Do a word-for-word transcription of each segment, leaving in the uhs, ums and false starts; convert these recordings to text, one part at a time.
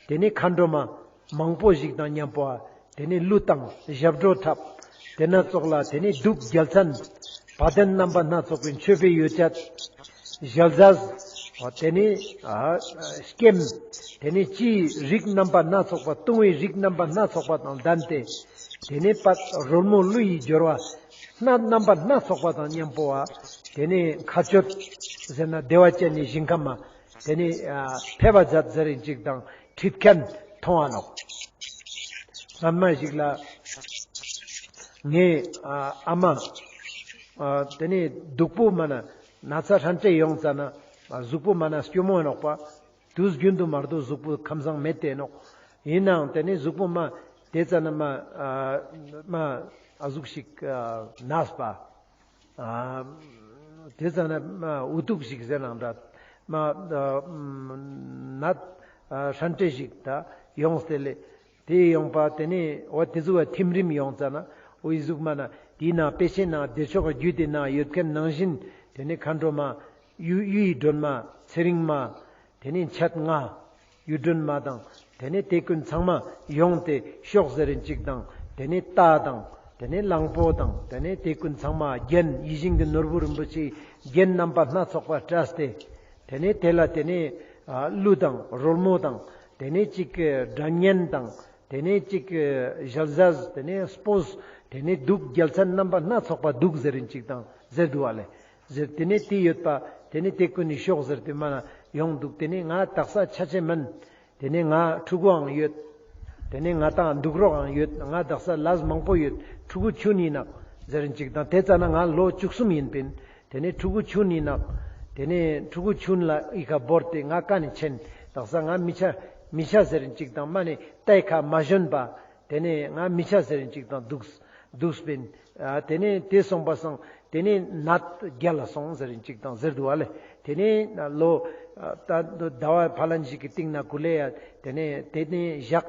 དེ་ནས་མཁའ་འགྲོ་མ་མང་པོ་ཞིག་དང་མཉམ་པོ་དེ་ནས་གླུ་དང་ཞབས་བྲོ་འཁྲབ། དེ་ན་ཙོགས་ལ་དེ་ནས་གདུགས་རྒྱལ་མཚན་བ་དན་རྣམ་པ་སྣ་ཚོགས་པའི་མཆོད་པའི་ཡོ་བྱད། ཞལ་ཟས། དེ་ནས་ཨ་སྐྱེམས། དེ་ནས་ཅིའི་རིགས་རྣམ་པ་སྣ་ཚོགས་པ་བཏུང་བའི་རིགས་རྣམ་པ་སྣ་ཚོགས་པ་དང་ལྡན་ཏེ། དེ་ནས་པད་རོལ་མོ་གླུ་ཡི་སྦྱོར་བ་སྣ་རྣམ་པ་སྣ་ཚོགས་པ་དང་མཉམ་པོ་བ། དེ་ནས་མཁའ་སྤྱོད་ཟེར་ན་བདེ་བ་ཅན་ནི་ཞིང་ཁམས་མ། དེ་ནས་ཨ་ཕེབས་པ་མཛད་ཟེར་རིན་ཅིག་དང་ཁྲིད་མཁན་མཐོང་བ་ནོག། སྔན་མ་ཞིག་ལ་ངའི་ཨ་ཨ་མ་ཨ་དེ་ནས་སྡུག་པོ་མ་ན་ན་ཚ་ཧྲན་ཏེ་ཡོང་ཙ་ན་ཨ་གཟུགས་པོ་མ་ན་སྐྱོ་མོ་ནོག་པ། དུས་རྒྱུན་དུ་མ་གཏོགས་གཟུགས་པོ་ཁམས་བཟང་མེད་དེ་ནོག། ཡིན་ནའང་དེ་ནས་གཟུགས་པོ་མ་དེ་ཙ་ན་མ་ཨ་མ་ཨ་ཟུག་ཞིག་ཨ་ནས་པ། ཨ་དེ་ཙ་ན་མ་འུ་ཐུག་ཞིག་ཟེར་ནའང་འདྲ། མ་ཨ་ནད་ཨ་ཧྲན་ཏེ་ཞིག་ད་ཡོངས་ཏེ་ལེ། དེ་ཡོང་པ་དེ་ནས་འོ་དེ་ཟུག་བ་ཐིམ་རིམ་ཡོང་ཙ་ན་འོ་ཡི་གཟུགས་མ་ན་དེའི་ནང་དཔེ་ཆའི་ནང་བདེ་མཆོག་གི་རྒྱུད་དེ་ནང་ཡོད་མཁན་ནང་བཞིན་དེ་ནས་མཁའ་འགྲོ་མ་གཡུ་གཡུ་ཡི་སྒྲོན་མ་ཚེ་རིང་མ། དེ་ནས་མཆེད་ལྔ། གཡུ་སྒྲོན་མ་དང་། དེ་ནས་དེ་ཀུན་ཚང་མ་ཡོང་སྟེ་ཤོག་ཟེར་རིན་ཅིག་དང་། དེ་ནས་རྟ་དང་། དེ་ནས་གླང་པོ་དང་། དེ་ནས་དེ་ཀུན་ཚང་མ་རྒྱན་ཡིད་བཞིན་གྱི་ནོར་བུ་རིན་པོ་ཆེའི་རྒྱན་རྣམ་པ་སྣ་ཚོགས་པ་སྤྲས་ཏེ། དེ་ནས་དེ་ལ་དེ་ནས་ཨ་གླུ་དང་རོལ་མོ་དང་། དེ་ནས་གཅིག་གི་སྒྲ་སྙན་དང་། དེ་ནས་གཅིག་གི་ཞལ་ཟས། དེ་ནས་སྤོས། དེ་ནས་གདུགས་རྒྱལ་མཚན་རྣམ་པ་སྣ་ཚོགས་པ་འདུག་ཟེར་རིན་ཅིག་དང་ཟེར་འདུག་བ་ལེ། ཟེར་དེ་ནས་དེ་ཡོད་པ། དེ་ནས་དེ་ཀུན་ནི་ཤོག་ཟེར་དེ་མ་ན་ཡོང་འདུག། དེ་ནས་ང་དག་ས་ཆ་ཆེ་མིན། དེ་ནས་ང་ཕྲུ་གུའང་ཡོད། དེ་ནས་ང་དང་འདུག་རོགས་ཡང་ཡོད། ང་དག་ས་ལས་མང་པོ་ཡོད། ཕྲུ་གུ་ཆུན་ཡིན་ནག་ཟེར་རིན་ཅིག་དང་། དེ་ཙ་ན་ང་ལོ་བཅུ་གསུམ་ཡིན་པིན། དེ་ནས་ཕྲུ་གུ་ཆུན་ཡིན་ནག། དེ་ནས་ཕྲུ་གུ་ཆུན་ལ་ཨི་ཁ་བོར་ཏེ་ང་ཀ་ནས་ཆེན། དག་ས་ང་མི་ཆ་མི་ཆ་ཟེར་རིན་ཅིག་དང་མ་ནས་ལྟའི་ཁ་མ་ཞོན་པ། དེ་ནས་ང་མི་ཆ་ཟེར་རིན་ཅིག་དང་འདུག་འདུག་པིན། ཨ་དེ་ནས་དེ་སོང་པ་སང་དེ་ནས་ནད་རྒྱལ་ལ་སོང་ཟེར་རིན་ཅིག་དང་ཟེར་འདུག་བ་ལེ། དེ་ནས་ལོ་ཨ་ད་ཟླ་བ་ཕ་ལན་ཞིག་གི་སྟེང་ན་ཀུ་ལེ་ཡ། དེ་ནས་དེ་ནས་ཞག་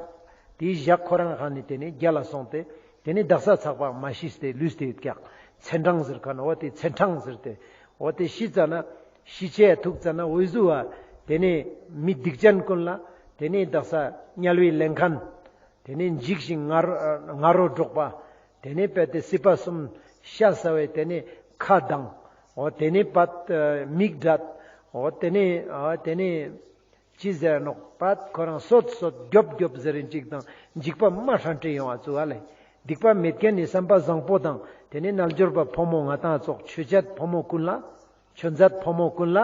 དེའི་ཞག་ཁོ་རང་ཁ་ནས་དེ་ནས་རྒྱལ་ལ་སོང་སྟེ། དེ་ནས་དག་ས་ཚག་པ་མ་ཤི་སྟེ་ལུས་ཏེ་ཡོད་ཀྱག། ཚེ་འཕྲང་ཟེར་ཁན་འོ་དེ་ཚེ་འཕྲང་ཟེར་ཏེ། འོ་དེ་ཤི་ཙ་ན་ཤི་ཆེ་ཐུག་ཙ་ན་འོ་ཟུག་བ། དེ་ནས་མི་སྡིག་ཅན་ཀུན་ལ་དེ་ནས་དག་ས་དམྱལ་བའི་ལེན་ཁན། དེ་ནས་འཇིགས་ཤིང་ང་རོ་ང་རོ་སྒྲོག་པ། དེ་ནས་པད་དེ་སྲིད་པ་གསུམ་ཤ་ཟ་བའི་དེ་ནས་ཁ་གདངས། འོ་དེ་ནས་པད་མིག་བགྲད། འོ་དེ་ནས་ཨ་དེ་ནས་ཅི་ཟེར་ནོག། པད་ཁོ་རང་སོད་སོད་རྒྱོབ་རྒྱོབ་ཟེར་རིན་ཅིག་དང་འཇིགས་པ་མ་ཧྲན་ཏེ་ཡོང་བ་ཙུག་ཨ་ལེ། སྡིག་པ་མེད་མཁན་ནི་བསམ་པ་བཟང་པོ་དང་དེ་ནས་རྣལ་འབྱོར་པ་ཕོ་མོ་ང་དང་ཙོགས་ཆོས་བྱེད་ཕོ་མོ་ཀུན་ལ། ཆོས་མཛད་ཕོ་མོ་ཀུན་ལ།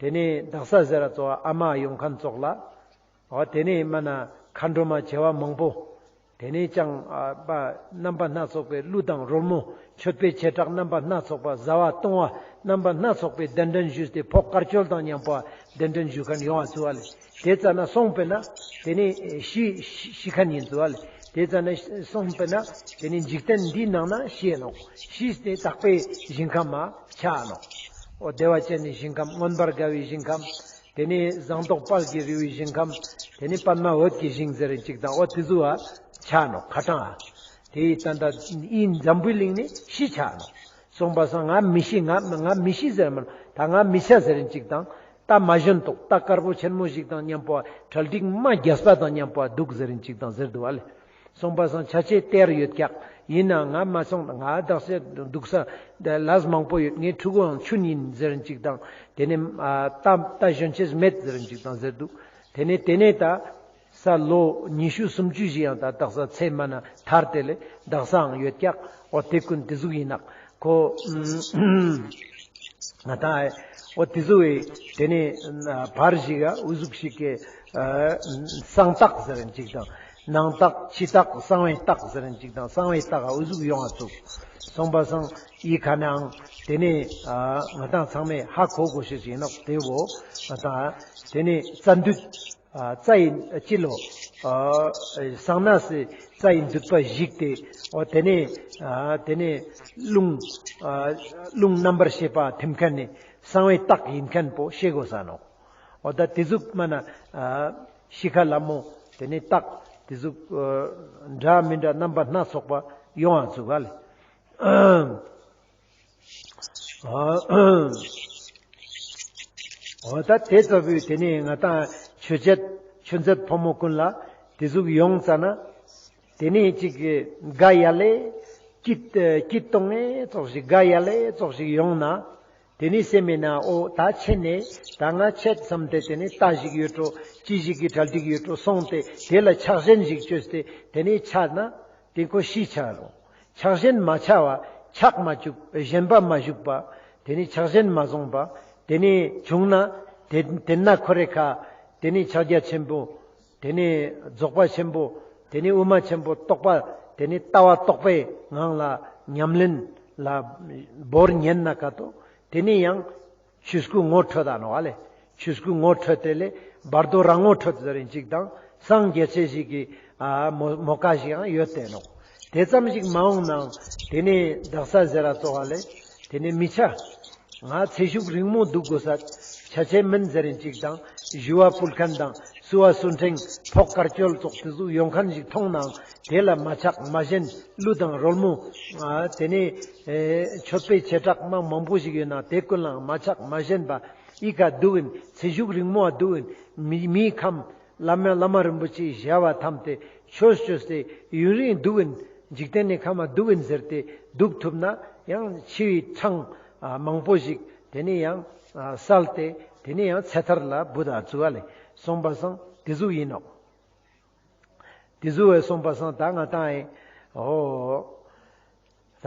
དེ་ནས་དག་ས་ཟེར་ར་ཙོགས་ཨ་མ་ཡོང་མཁན་ཙོགས་ལ། འོ་དེ་ནས་མ་ན་མཁའ་འགྲོ་མ་བྱེ་བ་མང་པོ། དེ་ནས་ཀྱང་ཨ་པ་རྣམ་པ་སྣ་ཚོགས་པའི་གླུ་དང་རོལ་མོ་མཆོད་པའི་བྱེ་བྲག་རྣམ་པ་སྣ་ཚོགས་པ་བཟའ་བ་བཏུང་བ་རྣམ་པ་སྣ་ཚོགས་པའི་གདན་འདྲེན་ཞུས་ཏེ་ཕོ་དཀར་ཆོལ་དང་མཉམ་པོ་གདན་འདྲེན་ཞུ་མཁན་ཡོང་བ་ཙུག་ཨ་ལེ། དེ་ཙ་ན་སོང་པས་ན་དེ་ནས་ཤི་ཤི་ཤི་མཁན་ཡིན་ཙུག་ཨ་ལེ། དེ་ཙ་ན་སོང་པས་ན་དེ་ནས་འཇིག་རྟེན་འདིའི་ནང་ན་ཤི་ནོག། ཤི་སྟེ་དག་པའི་ཞིང་ཁམས་མ་ཆ་ནོག། འོ་བདེ་བ་ཅན་ནི་ཞིང་ཁམས་མངོན་པར་དགའ་བའི་ཞིང་ཁམས། དེ་ནས་ཟངས་མདོག་དཔལ་གྱི་རི་བོའི་ཞིང་ཁམས། དེ་ནས་པདྨ་འོད་ཀྱི་ཞིང་ཟེར་རིན་ཅིག་དང་འོ་དེ་ཙུག་བ་ཆ་ནོག་ཁ་ཏང་ཨ། དེ་ཡི་ད་ལྟ་ཨི་འཛམ་བུའི་གླིང་ནས་ཤི་ཆ་ནོག། སོང་པ་སང་ང་མི་ཤི་ང་ང་མི་ཤི་ཟེར་མ་ནོག། ད་ང་མི་ཆ་ཟེར་རིན་ཅིག་དང་རྟ་མ་ཞོན་ཏོག་རྟ་དཀར་པོ་ཆེན་མོ་ཞིག་དང་མཉམ་པོ་གྲ་སྒྲིག་མ་རྒྱས་པ་དང་མཉམ་པོ་འདུག་ཟེར་རིན་ཅིག་དང་ཟེར་འདུག་ཨ་ལེ། སོང་པ་སང་ཆ་ཆེ་སྟེར་ཡོད་ཀྱག། ཡིན་ནའང་ང་མ་སོང་ང་དག་ས་འདུག་ས་ལས་མང་པོ་ཡོད། ངའི་ཕྲུ་གུའང་ཆུན་ཡིན་ཟེར་རིན་ཅིག་དང་དེ་ནས་ཨ་རྟ་རྟ་ཞོན་ཆེས་མེད་ཟེར་རིན་ཅིག་དང་ཟེར་འདུག། དེ་ནས་དེ་ནས་ད་ས་ལོ་ཉི་ཤུ་སུམ་ཅུ་ཞིག་ཡང་ད་དག་ས་ཚེ་མ་ན་ཐར་ཏེ་ལེ་དག་སའང་ཡོད་ཀྱག། འོ་དེ་ཀུན་དེ་ཟུག་ཡིན་ནག་ཁོ། ང་དང་འོ་དེ་ཟུག་བའི་དེ་ནས་བར་ཞིག་ག་འུ་ཟུག་ཞིག་གི་གསང་རྟགས་ཟེར་རིན་ཅིག་དང་ནང་རྟགས་ཕྱི་རྟགས་གསང་བའི་རྟགས་ཟེར་རིན་ཅིག་དང་གསང་བའི་རྟགས་འུ་ཟུག་ཡོང་བ་ཚུགས། སོང་པ་སང་ཨི་ཁ་ནའང་དེ་ནས་ང་དང་ཚང་མས་ཧ་གོ་དགོས་ཤེས་ཞིག་ཡིན་ནག། དེ་བོ་ང་དང་དེ་ནས་རྩ་འདུད། ཨ་རྩ་ཡི་སྤྱི་ལོ། ཨ་གསང་གནས་སི་རྩ་ཡི་འདུད་པ་ཞིག་སྟེ། འོ་དེ་ནས་ཨ་དེ་ནས་རླུང་ཨ་རླུང་རྣམ་པར་ཤེས་པ་ཐིམ་མཁན་ནི་གསང་བའི་རྟགས་ཡིན་མཁན་པོ་ཤེས་དགོས་ས་ནོག། འོ་ད་དེ་ཟུག་མ་ན་ཨ་ཤི་ཁ་ལ་མོ་དེ་ནས་རྟགས་དེ་ཟུག་ཨ་འདྲ་མི་འདྲ་རྣམ་པ་སྣ་ཚོགས་པ་ཡོང་བ་ཚུགས་ཨ་ལེ། འོ་ད་དེ་ལྟ་བུའི་དེ་ནས་ང་དང་ཆོས་བྱེད་ ཆུ་མཛད་ཕོ་མོ་ཀུན་ལ་དེ་ཟུག་ཡོང་ཙ་ན། དེ་ནས་ཅིག་དགའ་ཡ་ལེ་སྐྱིད་སྐྱིད་གཏོང་ངེ་ཙོགས་ཤིག་དགའ་ཡ་ལེ་ཙོགས་ཤིག་ཡོང་ན། དེ་ནས་སེམས་མེད་ན་འོ་ད་ཆེ་ནས་ད་ང་ཆད་བསམ་སྟེ་དེ་ནས་རྟ་ཞིག་ཡོད་འགྲོ་ཅི་ཞིག་གི་གྲ་སྒྲིག་ཡོད་འགྲོ་སོང་སྟེ་དེ་ལ་ཆགས་ཞེན་ཞིག་བཅོས་ཏེ་དེ་ནས་ཆ་ན་དེ་ཁོ་ཤི་ཆ་རུང་། ཆགས་ཞེན་མ་ཆ་བ་ཆགས་མ་བཅུག་ཞེན་པ་མ་ཞུགས་པ་དེ་ནས་ཆགས་ཞེན་མ་བཟུང་པ་དེ་ནས་བྱུང་ན་དེ་དེ་ན་ཁོ་རེ་ཁ་དེ་ནས་ཕྱག་རྒྱ་ཆེན་པོ། དེ་ནས་རྫོགས་པ་ཆེན་པོ། དེ་ནས་དབུ་མ་ཆེན་པོ་རྟོགས་པ། དེ་ནས་ལྟ་བ་རྟོགས་པའི་ངང་ལ་ཉམས་ལེན་ལ་བོར་ཉན་ན་ཀ་ཏོ། དེ་ནས་ཡང་ཆོས་སྐུ་ངོ་འཕྲོད་ད་ནོག་ཨ་ལེ། ཆོས་སྐུ་ངོ་འཕྲོད་དེ་ལས་བར་དོ་རང་ངོ་འཕྲོད་ཟེར་རིན་ཅིག་དང་སངས་རྒྱས་ཆེ་ཞིག་གི་ཨ་མོ་མོ་ཀ་ཞིག་ཡང་ཡོད་དེ་ནོག། དེ་ཙམ་ཞིག་མ་འོང་ནའང་དེ་ནས་དག་ས་ཟེར་ར་ཙོགས་ཨ་ལེ། དེ་ནས་མི་ཆ། ང་ཚེ་ཤུགས་རིང་མོ་འདུག་དགོས་ས་ཆ་ཆེ་མིན་ཟེར་རིན་ཅིག་དང་ཞུ་བ་ཕུལ་མཁན་དང་བསུ་བ་གསུང་འཕྲིན་ཕོགས་དཀར་སྐྱོལ་ཙོགས་དེ་ཟུག་ཡོང་མཁན་ཞིག་མཐོང་ནའང་དེ་ལ་མ་ཆགས་མ་ཞེན་གླུ་དང་རོལ་མོ། ཨ་དེ་ནས་ཨེ་མཆོད་པའི་བྱེ་བྲག་མ་མང་པོ་ཞིག་ཡོད་ན་དེ་ཀུན་ལའང་མ་ཆགས་མ་ཞེན་པ་ཨི་ཀ་འདུག་ཨིན། ཚེ་ཤུགས་རིང་མོ་འདུག་ཨིན། མི་མིའི་ཁམས་བླ་མ་བླ་མ་རིན་པོ་ཆེའི་ཞལ་བ་ཐམས་ཏེ་ཆོས་བཅོས་ཏེ་ཡུན་རིང་འདུག་ཨིན། འཇིག་རྟེན་ནི་ཁམས་འདུག་ཨིན་ཟེར་ཏེ་འདུག་ཐུབ་ན་ཡང་འཆི་བའི་འཕྲང་ཨ་མང་པོ་ཞིག་དེ་ནས་ཡང་ཨ་བསལ་ཏེ་དེ་ནས་ཡང་ཚེ་ཐར་ལ་བུད་ད་ཚུགས་ཨ་ལེ། སོང་པ་སང་དེ་ཟུག་ཨིན་ནོག། དེ་ཟུག་བས་སོང་པ་སང་ད་ང་ཏང་ཨེ་འོ་ད་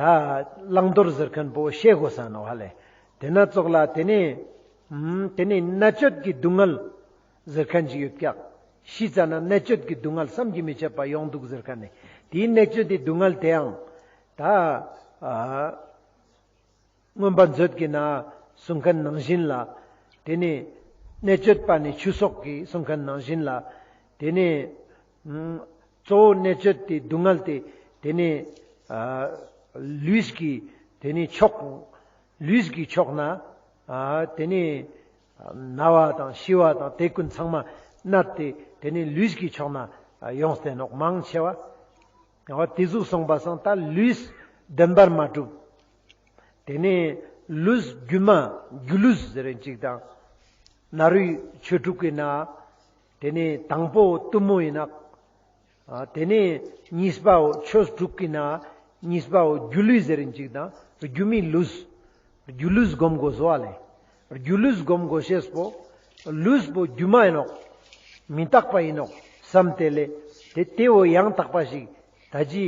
བླང་དོར་ཟེར་མཁན་པོ་ཤེས་དགོས་ས་ནོག་ཧ་ལེ། དེ་ན་ཙོགས་ལ་དེ་ནས་ཨུམ་དེ་ནས་གནད་གཅོད་ཀྱི་སྡུག་བསྔལ་ཟེར་མཁན་ཅིག་ཡོད་ཀྱག། ཤི་ཙ་ན་གནད་གཅོད་ཀྱི་སྡུག་བསྔལ་བསམ་གྱིས་མི་ཁྱབ་པ་ཡོང་འདུག་ཟེར་མཁན་ནི་དེའི་གནད་གཅོད་ཀྱི་སྡུག་བསྔལ་དེའང་ད་ཨ་མངོན་པ་མཛོད་ཀྱི་ནང་གསུང་མཁན་ནང་བཞིན་ལ། དེ་ནས་གནད་གཅོད་པ་ནི་ཆོས་སོགས་ཀྱི་གསུང་མཁན་ནང་བཞིན་ལ། དེ་ནས་ཨུམ་གཙོ་བོ་གནད་གཅོད་དེ་སྡུག་བསྔལ་དེ་དེ་ནས་ཨ་ལུས་ཀྱི་དེ་ནས་ཕྱོགས་ལུས་ཀྱི་ཕྱོགས་ན་ཨ་དེ་ནས་ན་བ་དང་ཤི་བ་དང་དེ་ཀུན་ཚང་མ་གནད་དེ་དེ་ནས་ལུས་ཀྱི་ཕྱོགས་ན་ཡོང་སྟེ་ནོག་མང་ཆེ་བ། འོ་དེ་ཟུག་སོང་པ་སང་ད་ལུས་བདེན་པར་མ་གྲུབ། དེ་ནས་ལུས་སྒྱུ་མ་སྒྱུ་ལུས་ཟེར་རིན་ཅིག་དང་། ནཱ་རོའི་ཆོས་དྲུག་གི་ནང་དེ་ནས་དང་པོ་གཏུམ་མོ་ཡིན་ནོག། ཨ་དེ་ནས་གཉིས་པའོ་ཆོས་དྲུག་གི་ནང་གཉིས་པའོ་སྒྱུ་ལུས་ཟེར་རིན་ཅིག་དང་སྒྱུ་མའི་ལུས། སྒྱུ་ལུས་སྒོམ་དགོས་སོ་ཨ་ལེ། སྒྱུ་ལུས་སྒོམ་དགོས་ཤེས་པོ། ལུས་པོ་སྒྱུ་མ་ཡིན་ནོག། མི་རྟག་པ་ཡིན་ནོག་བསམ་སྟེ་ལེ། དེ་དེ་བོ་ཡང་དག་པ་ཞིག་ད་ཅི་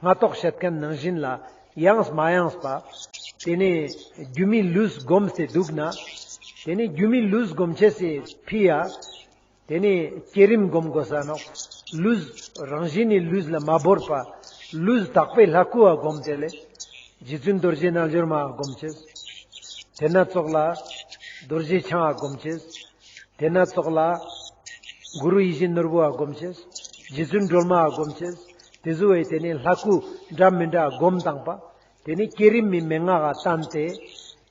སྔ་ཐོག་བཤད་མཁན་ནང་བཞིན་ལ་ཡངས་མ་ཡངས་པ། དེ་ནས་སྒྱུ་མའི་ལུས་སྒོམ་སྟེ་འདུག་ན། དེ་ནས་སྒྱུ་མའི་ལུས་སྒོམ་ཆེས་སི་ཕི་ཡ། དེ་ནས་བསྐྱེད་རིམ་སྒོམ་དགོས་ས་ནོག། ལུས་རང་བཞིན་ནི་ལུས་ལ་མ་བོར་བ། ལུས་དག་པའི་ལྷ་སྐུ་བ་སྒོམ་སྟེ་ལེ། རྗེ་བཙུན་རྡོ་རྗེ་རྣལ་འབྱོར་མ་བ་སྒོམ་ཆེས། དེ་ན་ཙོགས་ལ་རྡོ་རྗེ་འཆང་བ་སྒོམ་ཆེས། དེ་ན་ཙོགས་ལ་གུ་རུ་ཡིད་བཞིན་ནོར་བུ་བ་སྒོམ་ཆེས། རྗེ་བཙུན་སྒྲོལ་མ་བ་སྒོམ་ཆེས། དེ་ཟུག་བས་དེ་ནས་ལྷ་སྐུ་འདྲ་མི་འདྲ་སྒོམ་བཏང་པ། དེ་ནས་བསྐྱེད་རིམ་མི་མན་ངག་ག་བསྟན་ཏེ།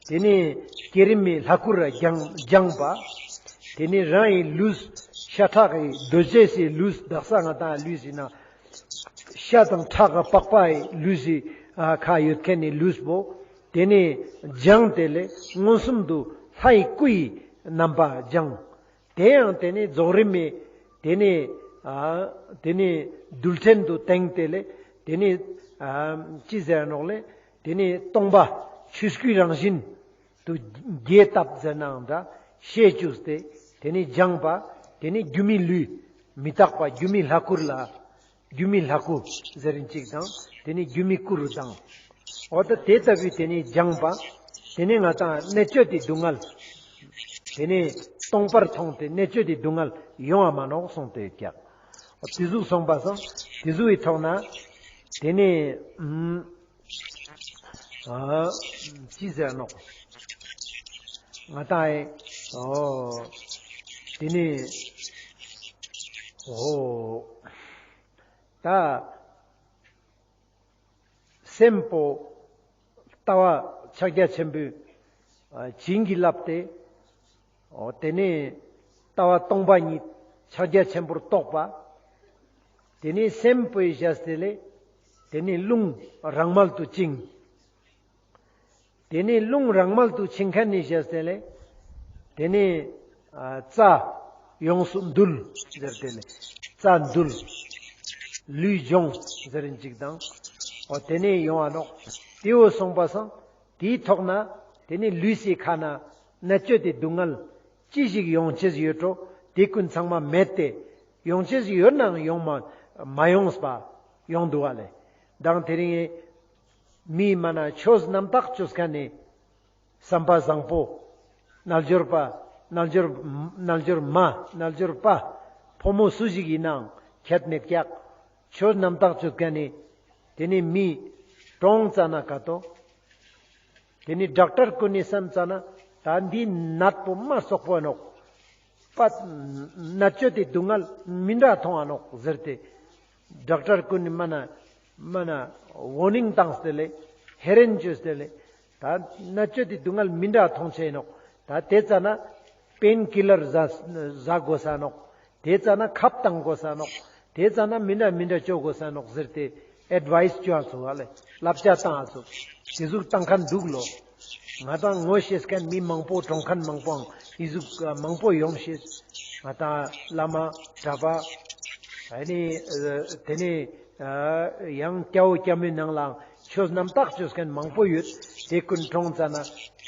དེ་ནས་བསྐྱེད་རིམ་མི་ལྷ་སྐུ་ར་སྦྱང་སྦྱངས་པ། དེ་ནས་རང་ཡི་ལུས་ཤ་ཁྲག་གི་གདོས་བཅས་སི་ལུས་དག་ས་ང་ཏང་ལུས་ཡིན་ན། ཤ་དང་ཁྲག་ག་པགས་པ་ཡི་ལུས་ཡི་ཨ་ཁ་ཡོད་མཁན་ནི་ལུས་པོ། དེ་ནས་སྦྱངས་ཏེ་ལས་མངོན་སུམ་དུ་ལྷ་ཡི་སྐུ་ཡི་རྣམ་པ་སྦྱངས། དེ་ཡང་དེ་ནས་རྫོགས་རིམ་མི་དེ་ནས་ཨ་དེ་ནས་རྡུལ་ཕྲན་དུ་དེངས་ཏེ་ལས་དེ་ནས་ཨ་ཅི་ཟེར་ནོག་ལས་དེ་ནས་སྟོང་པ་ཆོས་སྐུའི་རང་བཞིན་དུ་རྒྱས་བཏབ་ཟེར་ནའང་འདྲ་ཤེས་བཅུག་སྟེ་དེ་ནས་སྦྱངས་པ་དེ་ནས་སྒྱུ་མའི་ལུས་མི་རྟག་པ་སྒྱུ་མའི་ལྷ་སྐུར་ལ། སྒྱུ་མའི་ལྷ་སྐུ་ཟེར་རིན་ཅིག་དང་དེ་ནས་སྒྱུ་མའི་སྐུ་རུ་དང་། འོ་ད་དེ་ལྟ་བུའི་དེ་ནས་སྦྱངས་པ། དེ་ནས་ང་ཏང་གནད་གཅོད་དེ་སྡུག་བསྔལ། དེ་ནས་སྟོང་པར་མཐོང་སྟེ་གནད་གཅོད་དེ་སྡུག་བསྔལ་ཡོང་བ་མ་ནོག་གསུངས་ཏེ་ཡོད་ཀྱག། འོ་དེ་ཟུག་སོང་པ་སང་དེ་ཟུག་གི་ཐོག་ན། དེ་ནས་ཨུམ། ཨ་ཅི་ཟེར་ནོག། ང་ཏང་ཨེ་འོ་དེ་ནས་འོ། ད་སེམས་པོ་ལྟ་བ་ཕྱག་རྒྱ་ཆེན་པོའི་ཨ་བྱིན་གྱིས་བརླབས་ཏེ། འོ་དེ་ནས་ལྟ་བ་སྟོང་པ་ཉིད་ཕྱག་རྒྱ་ཆེན་པོར་རྟོགས་པ། དེ་ནས་སེམས་པོའི་བཞག་སྟེ་ལས་དེ་ནས་རླུང་རང་མལ་དུ་བཅིངས། དེ་ནས་རླུང་རང་མལ་དུ་བཅིངས་མཁན་ནི་བཞག་སྟེ་ལས་དེ་ནས་ཨ་རྩ་ ཡོངས་སུ་འདུལ་ཟེར་ཏེ་ལེ། རྩ་འདུལ། ལུས་སྦྱོང་ཟེར་རིན་ཅིག་དང་། འོ་དེ་ནས་ཡོང་བ་ནོག། དེའོ་སོང་པ་སང་དེའི་ཐོག་ན་དེ་ནས་ལུས་སི་ཁ་ན་མནར་གཅོད་དེ་སྡུག་བསྔལ་ཅི་ཞིག་ཡོང་ཅེས་ཡོད་འགྲོ། དེ་ཀུན་ཚང་མ་མེད་དེ། ཡོང་ཅེས་ཡོད་ནའང་ཡོང་མ་མ་ཡོངས་པ་ཡོང་འདུག་བ་ལེ། དང་དེ་རིང་མི་མ་ན་ཆོས་རྣམ་དག་ཅོས་ཁན་ནི་བསམ་པ་བཟང་པོ། རྣལ་འབྱོར་པ། རྣལ་འབྱོར། རྣལ་འབྱོར་མ། རྣལ་འབྱོར་པ། ཕོ་མོ་སུ་ཞིག་ཡིན་ནའང་ཁྱད་མེད་ཀྱག། ཆོས་རྣམ་དག་ཅོ་ཁན་ནི་དེ་ནི་མི་གྲོངས་ཙ་ན་ཀ་ཏོ། དེ་ནི་ཌོག་ཊར་ཀུན་ནི་བསམ་ཙ་ན་ད་འདི་ནད་པོ་མ་སོག་པོ་ནོག། པ་མནར་གཅོད་དེ་སྡུག་བསྔལ་མི་འདྲ་མཐོང་ང་ནོག་ཟེར་ཏེ། ཌོག་ཊར་ཀུན་ནི་མ་ན་མ་ན་ཝོར་ནིང་བཏང་སྟེ་ལེ། ཧེ་རན་ཅོས་ཏེ་ལེ། ད་མནར་གཅོད་དེ་སྡུག་བསྔལ་མི་འདྲ་མཐོང་ཆེ་ནོག། ད་དེ་ཙ་ན་པེན་ཀི་ལར་ཟ་ཟ་དགོས་ས་ནོག། དེ་ཙ་ན་ཁབ་བཏང་དགོས་ས་ནོག། དེ་ཙ་ན་མི་འདྲ་མི་འདྲ་ཅོ་དགོས་ས་ནོག་ཟེར་ཏེ་ཨེཌ་ཝའིས་ཅོ་ཨ་སོ་ཧ་ལེ། བསླབ་བྱ་བཏང་ཨ་སོ། དེ་ཟུག་བཏང་ཁན་འདུག་ལོ། ང་དང་ངོ་ཤེས་ཁན་མི་མང་པོ་གྲོངས་ཁན་མང་པོའང་ཨི་ཟུག་མང་པོ་ཡོང་ཤེས། ང་དང་བླ་མ་གྲྭ་པ། ཨ་ནི་དེ་ནས་ཡང་སྐྱ་བོ་སྐྱ་མོའི་ནང་ལའང་ཆོས་རྣམ་དག་ཅོས་ཁན་མང་པོ་ཡོད། དེ་ཀུན་གྲོངས་ཙ་ན་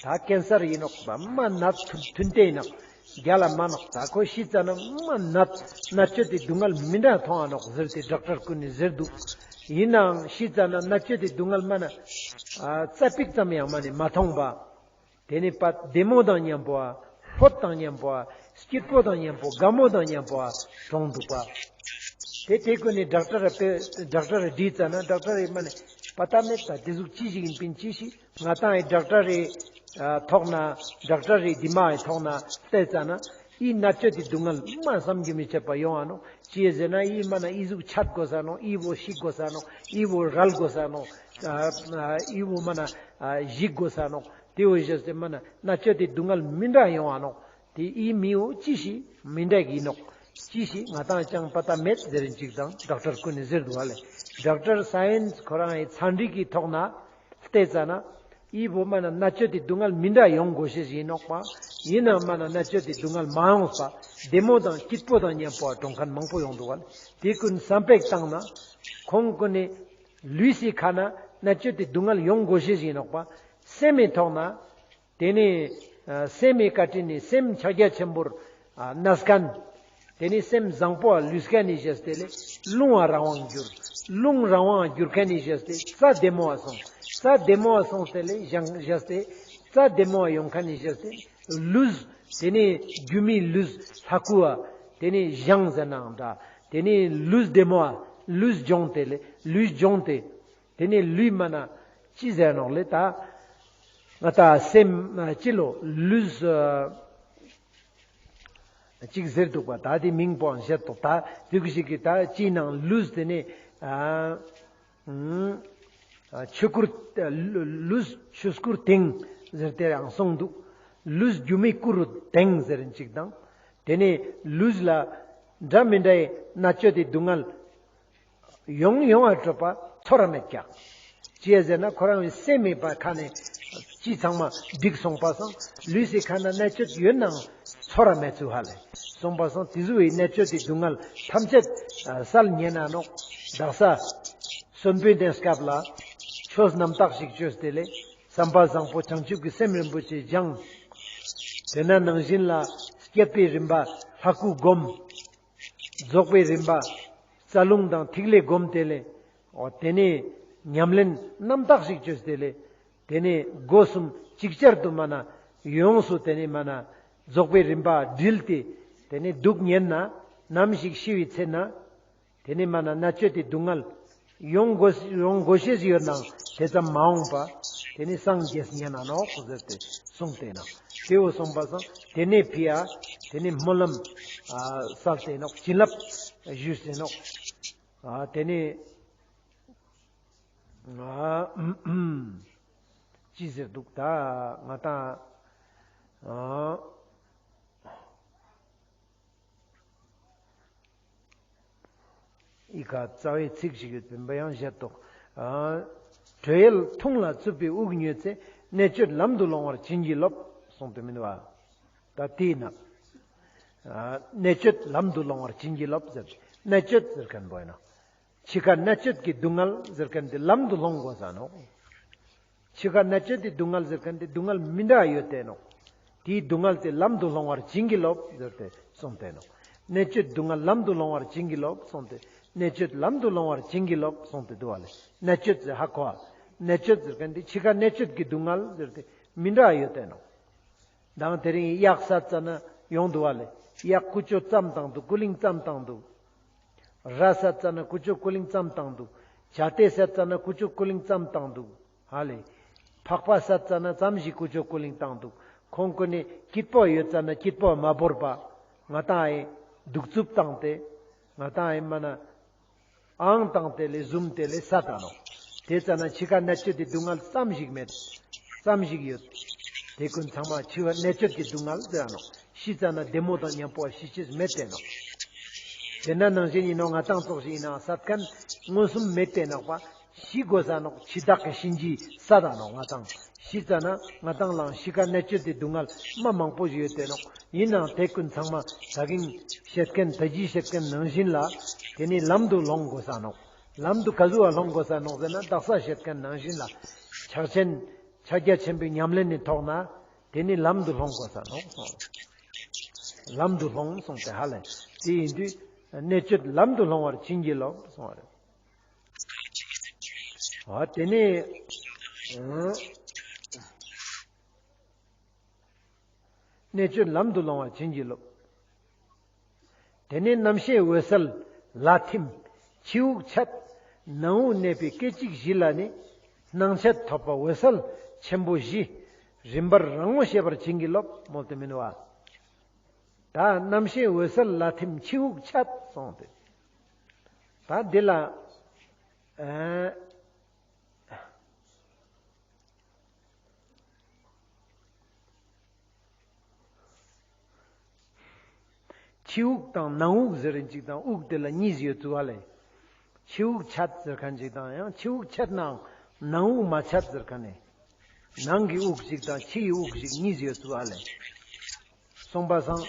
ད་ཀེན་སར་ཡིན་ནོག། མ་ནད་མཐུན་མཐུན་ཏེ་ཡིན་ནོག། རྒྱལ་ལ་མ་ནོག། ད་ཁོ་ཤི་ཙ་ན་མ་ནད་མནར་གཅོད་དེ་སྡུག་བསྔལ་མི་འདྲ་མཐོང་ང་ནོག་ཟེར་ཏེ་ཌོག་ཊར་ཀུན་ནི་ཟེར་འདུག། ཡིན་ནའང་ཤི་ཙ་ན་མནར་གཅོད་དེ་སྡུག་བསྔལ་མ་ན་ཙ་པིག་ཙམ་ཡང་མ་ནི་མ་མཐོང་པ། དེ་ནི་པ་བདེ་མོ་དང་མཉམ་པོ་ཨ། ལྷོད་དང་མཉམ་པོ་ཨ། སྐྱིད་པོ་དང་མཉམ་པོ་དགའ་མོ་དང་མཉམ་པོ་ཨ་གྲོངས་འདུག་པ། དེ་དེ་ཀུན་ནི་ཌོག་ཊར་པེ་ཌོག་ཊར་བྲིས་ཙ་ན་ཌོག་ཊར་རི་མ་ནི་པ་ཏ་མེད་ད་དེ་ཟུག་ཅི་ཞིག་ཡིན་པིན་ཅི་ཞིག། ང་དང་ཨི་ཌོག་ཊར་རི་ཐོག་ན་ཌོག་ཊར་རི་དི་མ་ཨི་ཐོག་ན་བལྟས་ཙ་ན་ཨི་མནར་གཅོད་དེ་སྡུག་བསྔལ་མ་བསམ་གྱིས་མི་ཁྱབ་པ་ཡོང་ང་ནོག། ཅི་ཟེར་ན་ཨི་མ་ན་ཨི་ཟུག་ཆད་དགོས་ས་ནོག། ཨི་བོ་ཤི་དགོས་ས་ནོག། ཨི་བོ་རལ་དགོས་ས་ནོག། ཨི་བོ་མ་ན་ཞིག་དགོས་ས་ནོག། དེ་བོ་ཞེས་ཏེ་མ་ན་མནར་གཅོད་དེ་སྡུག་བསྔལ་མི་འདྲ་ཡོང་ང་ནོག། དེ་ཨི་མི་བོ་ཅི་ཞིག་མི་འདྲ་གི་ནོག། ཅི་ཞིག་ང་དང་ཅང་པ་ཏ་མེད་ཟེར་རིན་ཅིག་དང་ཌོག་ཊར་ཀུན་ནི་ཟེར་འདུག་བ་ལེ། ཌོག་ཊར་སའེན་སི་ཁོ་རང་ངི་ཚན་རིག་གི་ཐོག་ན་བལྟས་ཙ་ན་ཨི་བོ་མ་ན་མནར་གཅོད་དེ་སྡུག་བསྔལ་མི་འདྲ་ཡོང་དགོས་ཤེས་ཡིན་ནོག་པ། ཡིན་ན་མ་ན་མནར་གཅོད་དེ་སྡུག་བསྔལ་མ་ཡོངས་པ། བདེ་མོ་དང་སྐྱིད་པོ་དང་མཉམ་པོ་གྲོངས་ཁན་མང་པོ་ཡོང་འདུག་བ་ལེ། དེ་ཀུན་བསམ་པ་བཏང་ན་ཁོང་ཀུན་ནི་ལུས་སི་ཁ་ན་མནར་གཅོད་དེ་སྡུག་བསྔལ་ཡོང་དགོས་ཤེས་ཡིན་ནོག་པ། སེམས་མི་ཐོག་ན་དེ་ནི་ཨ་སེམས་མི་བཀའ་དྲིན་ནི་སེམས་ཕྱག་རྒྱ་ཆེན་པོར་ཨ་གནས་ཁན། དེ་ནི་སེམས་བཟང་པོ་ལུས་ཁན་ནི་ཞེས་ཏེ་ལེ་རླུང་ང་རང་དབང་གྱུར། རླུང་རང་དབང་གྱུར་ཁན་ནི་ཞེས་ཏེ་རྩ་བདེ་མོ་བ་སོང་། རྩ་བདེ་མོ་བ་སོང་སྟེ་ལེ་ཞང་ཞེས་ཏེ་རྩ་བདེ་མོ་བ་ཡོང་ཁན་ནི་ཞེས་ཏེ་ལུས། དེ་ནི་སྒྱུ་མའི་ལུས་ལྷ་སྐུ་བ། དེ་ནི་ཞང་ཟེར་ནའང་འདྲ། དེ་ནི་ལུས་བདེ་མོ་བ་ལུས་སྦྱོང་སྟེ་ལེ་ལུས་སྦྱོང་སྟེ། དེ་ནི་ལུས་མ་ན་ཅི་ཟེར་ནོག་ལེ་ད། ང་ད་སེམས་ཅི་ལོ་ལུས་ཅིག་ཟེར་འདུག་པ། ད་དེ་མིང་པོའང་བཤད་དོ། ད་དུག་ཞིག་གི་ད་ཅི་ནང་ལུས་དེ་ནི་ཨ་ཆོས་སྐུར་ལུས་ཆོས་སྐུར་དེང་ཟེར་ཏེ་ཡང་གསུངས་འདུག། ལུས་སྒྱུ་མའི་སྐུ་རུ་དེང་ཟེར་ཅིག་དང་། དེ་ནི་ལུས་ལ་འདྲ་མི་འདྲའི་མནར་གཅོད་དེ་སྡུག་བསྔལ་ཡོང་ཡོང་བ་སྤྲོད་པ་ཚོར་ར་མེད་ཀྱག། ཅི་ཡ་ཟེར་ན་ཁོ་རང་གི་སེམས་མེད་པ་ཁ་ནས་ཅི་ཚང་མ་འགྲིག་སོང་པ་སང་ལུས་སི་ཁ་ན་མནར་གཅོད་ཡོད་ནའང་ཚོར་ར་མེད་ཚུལ་ཧ་ལེ། སོང་པ་སང་དེ་ཟུག་གི་མནར་གཅོད་དེ་སྡུག་བསྔལ་ཐམས་ཅད་སལ་ཉན་ན་ནོག། དག་ས་གསོན་པོའི་གནས་སྐབས་ལ་ཆོས་རྣམ་དག་ཞིག་བཅོས་ཏེ་ལེ་བསམ་པ་བཟང་པོ་བྱང་ཆུབ་ཀྱི་སེམས་རིན་པོ་ཆེ་སྦྱང་། དེ་ན་ནང་བཞིན་ལ་བསྐྱེད་པའི་རིམ་པ་ལྷ་སྐུ་སྒོམ། རྫོགས་པའི་རིམ་པ་རྩ་རླུང་དང་ཐིག་ལེ་སྒོམ་དེ་ལེ། འོ་དེ་ནས་ཉམས་ལེན་རྣམ་དག་ཞིག་བཅོས་ཏེ་ལེ། དེ་ནས་སྒོ་གསུམ་ཅིག་ཅར་དུ་མ་ན་ཡོངས་སུ་དེ་ནས་མ་ན་རྫོགས་པའི་རིམ་པ་དྲིལ་ཏེ་དེ་ནས་འདུག་ཉན་ན་ནམ་ཞིག་ཤི་བའི་ཚེ་ན་དེ་ནས་མ་ན་མནར་གཅོད་དེ་སྡུག་བསྔལ་ཡོང་དགོས་ཡོང་དགོས་ཤེས་ཡོད་ནའང་དེ་ཙམ་མ་འོངས་པ་དེ་ནས་སངས་རྒྱས་ཉན་ན་ནོག་ཟེར་ཏེ་གསུངས་ཏེ་ན་དེ་བོ་གསུངས་པ་སང་དེ་ནས་ཕི་ཡ་དེ་ནས་སྨོན་ལམ་སལ་ཏེ་ནོག། བྱིན་རླབས་ཞུས་ཏེ་ནོག། དེ་ནས་ཅི་ཟེར་འདུག་ད་ང་དང་། ཨི་ཀ་རྩ་བའི་ཚིག་ཞིག་ཡོད་པིན་པ་ཡང་བཞེད་དོ། ཨ་དྲོད་ཡལ་ཐུང་ལ་རྩུབ་པའི་དབུགས་ཉོས་ཚེ། མནར་གཅོད་ལམ་དུ་སློང་བར་བྱིན་གྱིས་རློབས། གསུངས་ཏེ་མིན་པ། ད་དེས་ན་ གནད་གཅོད་ལམ་དུ་སློང་བར་བྱིན་གྱིས་རློབས་ཟེར། གནད་གཅོད་ཟེར་ཁན་བོ་ཨིན་ནོག། འཆི་ཁ་གནད་གཅོད་ཀྱི་སྡུག་བསྔལ་ཟེར་ཁན་དེ་ལམ་དུ་སློང་དགོས་ས་ནོག། འཆི་ཁ་གནད་གཅོད་དེ་སྡུག་བསྔལ་ཟེར་ཁན་དེ་སྡུག་བསྔལ་མི་འདྲ་ཡོད་དེ་ནོག། དེའི་སྡུག་བསྔལ་དེ་ལམ་དུ་སློང་བར་བྱིན་གྱིས་རློབས་ཟེར་ཏེ་གསུངས་ཏེ་ནོག། གནད་གཅོད་སྡུག་བསྔལ་ལམ་དུ་སློང་བར་བྱིན་གྱིས་རློབས་གསུངས་ཏེ། གནད་གཅོད་ལམ་དུ་སློང་བར་བྱིན་གྱིས་རློབས་གསུངས་ཏེ་འདུག་པ་ལེ། གནད་གཅོད་ཟེར་ཧ་གོ་བ། གནད་གཅོད་ཟེར་ཁན་དེ་འཆི་ཁ་གནད་གཅོད་ཀྱི་སྡུག་བསྔལ་ཟེར་ཏེ་མི་འདྲ་ཡོད་དེ་ནོག། དང་དེ་རིང་གཡག་བསད་ཙ་ན་ཡོང་འདུག་པ་ལེ། གཡག་ཀུ་ཅོ་ཙམ་བཏང་འདུག། ཀུ་ལིང་ཙམ་བཏང་འདུག། ར་བསད་ཙ་ན་ཀུ་ཅོ་ཀུ་ལིང་ཙམ་བཏང་འདུག། བྱ་ཏེ་བསད་ཙ་ན་ཀུ་ཅོ་ཀུ་ལིང་ཙམ་བཏང་འདུག། ཧ་ལེ། ཕག་པ་བསད་ཙ་ན་ཙམ་ཞིག་ཀུ་ཅོ་ཀུ་ལིང་བཏང་འདུག། ཁོང་ཀུན་ནི་སྐྱིད་པོ་ཡོད་ཙ་ན་སྐྱིད་པོ་མ་བོར་བ། ང་ཏང་ཨེ་གདུག་རྩུབ་བཏང་སྟེ། ང་ཏང་ཨེ་མ་ན་ཨང་བཏང་སྟེ་ལེ་བཟུམ་སྟེ་ལེ་བསད་ད་ནོག། དེ་ཙ་ན་འཆི་ཁ་གནད་གཅོད་དེ་སྡུག་བསྔལ་ཙམ་ཞིག་མེད། ཙམ་ཞིག་ཡོད། དེ་ཀུན་ཚང་མ་འཆི་བ་གནད་གཅོད་ཀྱི་སྡུག་བསྔལ་ཟེར་ནོག། ཤི་ཙ་ན་བདེ་མོ་དང་མཉམ་པོ་ཤི་ཅེས་མེད་དེ་ནོག། དེ་ན་ནང་བཞིན་ཨིན་ནོག། ང་ཏང་ཙོགས་ཤིག་ཨིན་ན་བསད་ཁན་མངོན་སུམ་མེད་དེ་ནོག་པ། ཤི་དགོས་ས་ནོག། འཆི་བདག་གི་གཤིན་རྗེ་བསད་ད་ནོག། ང་ཏང་ཤི་ཙ་ན་ང་ཏང་ལའང་འཆི་ཁ་གནད་གཅོད་དེ་སྡུག་བསྔལ་མ་མང་པོ་ཞིག་ཡོད་དེ་ནོག། ཨིན་ནའང་དེ་ཀུན་ཚང་མ་ད་གིན་བཤད་ཁན་ད་ཅི་བཤད་ཁན་ནང་བཞིན་ལ་དེ་ནི་ལམ་དུ་སློང་དགོས་ས་ནོག། ལམ་དུ་ག་ཟུག་བ་སློང་དགོས་ས་ནོག་ཟེར་ན་དག་ས་བཤད་ཁན་ནང་བཞིན་ལ་ཕྱག་ཆེན་ཕྱག་རྒྱ་ཆེན་པོའི་ཉམས་ལེན་ནི་ཐོག་ན་དེ་ནི་ལམ་དུ་སློང་དགོས་ས་ནོག། ལམ་དུ་སློང་གསུངས་ཏེ་ཧ་ལེ། དེ་ཡིན་དུས་གནད་གཅོད་ལམ་དུ་སློང་བར་བྱིན་གྱིས་རློབས་གསུངས་པ་རེད། འོ་དེ་ནས་གནད་གཅོད་ལམ་དུ་སློང་བར་བྱིན་གྱིས་རློབས། དེ་ནས་རྣམ་ཤེས་འོད་གསལ་ལ་ཐིམ་ཕྱི་དབུགས་འཆད། ནང་དབུགས་གནས་པའི་སྐད་ཅིག་བཞི་ལ་ནི། སྣང་མཆེད་ཐོབ་པ་འོད་གསལ་ཆེན་པོ་བཞི། རིམ་པར་རང་ངོ་ཤེས་པར་བྱིན་གྱིས་རློབས་མོལ་ཏེ་མིན་པ། ད་རྣམ་ཤེས་འོད་གསལ་ལ་ཐིམ་ཕྱི་དབུགས་འཆད་གསུངས་ཏེ། ད་འདི་ལ་ཨ་ཕྱི་དབུགས་དང་ནང་དབུགས་ཟེར་རིན་ཅིག་དང་དབུགས་དེ་ལ་གཉིས་ཡོད་ཚུལ་བ་ལས། ཕྱི་དབུགས་འཆད་ཟེར་མཁན་ཅིག་དང་ཡང་ཕྱི་དབུགས་འཆད་ནའང་ནང་དབུགས་མ་འཆད་ཟེར་མཁན་ནི། ནང་གི་དབུགས་ཤིག་དང་ཕྱི་ཡི་དབུགས་ཤིག་གཉིས་ཡོད་ཚུལ་བ་ལས། གསུངས་པ་སང་